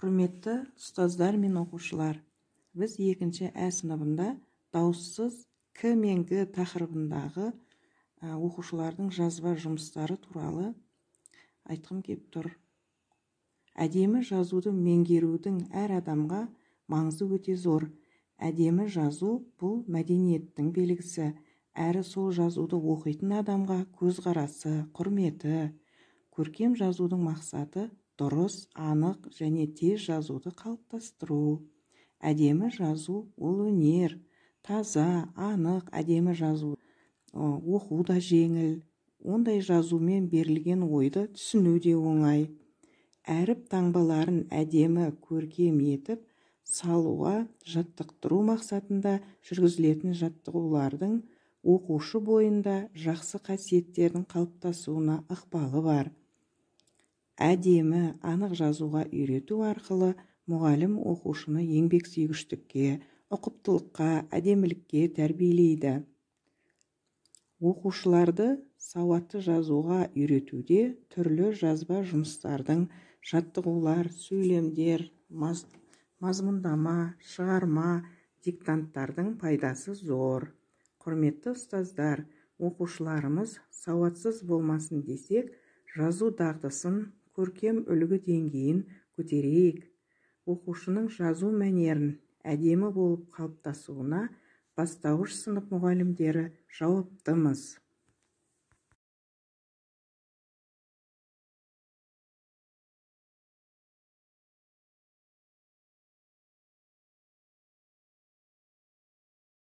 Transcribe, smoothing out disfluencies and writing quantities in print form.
Құрметті ұстаздар мен оқушылар, біз екінші Ә сыныбында дауыссыз К мен Г тақырыбындағы оқушылардың жазба жұмыстары туралы айтқым кеп тұр. Әдемі жазуды меңгерудің әр адамға маңызы өте зор. Әдемі жазу бұл мәдениеттің белгісі, әрі сол жазуды оқитын адамға көзқарасы, құрметі. Көркем жазудың мақсаты дұрыс, анық және тез жазуды қалыптастыру. Әдемі жазу ол өнер. Таза, анық, әдемі жазу оқу да жеңіл. Ондай жазумен берілген ойды түсіну де оңай. Әріп таңбаларын әдемі, көркем етіп салуға жаттықтыру мақсатында жүргізілетін жаттығулардың оқушы бойында жақсы қасиеттердің қалыптасуына ықпалы бар. Әдемі, анық жазуға үйрету арқылы мұғалім оқушыны еңбексүйгіштікке, ұқыптылыққа, әдемілікке тәрбиелейді. Оқушыларды сауатты жазуға үйретуде түрлі жазба жұмыстардың, жаттығулар, сөйлемдер, мазмұндама, шығарма, диктанттардың пайдасы зор. Құрметті ұстаздар, оқушыларымыз сауатсыз болмасын десек, жазу дағдысын, көркем үлгі деңгейін көтерейік. Оқушының жазу мәнерін әдемі болып қалыптасуына бастауыш сынып мұғалімдері жауаптымыз.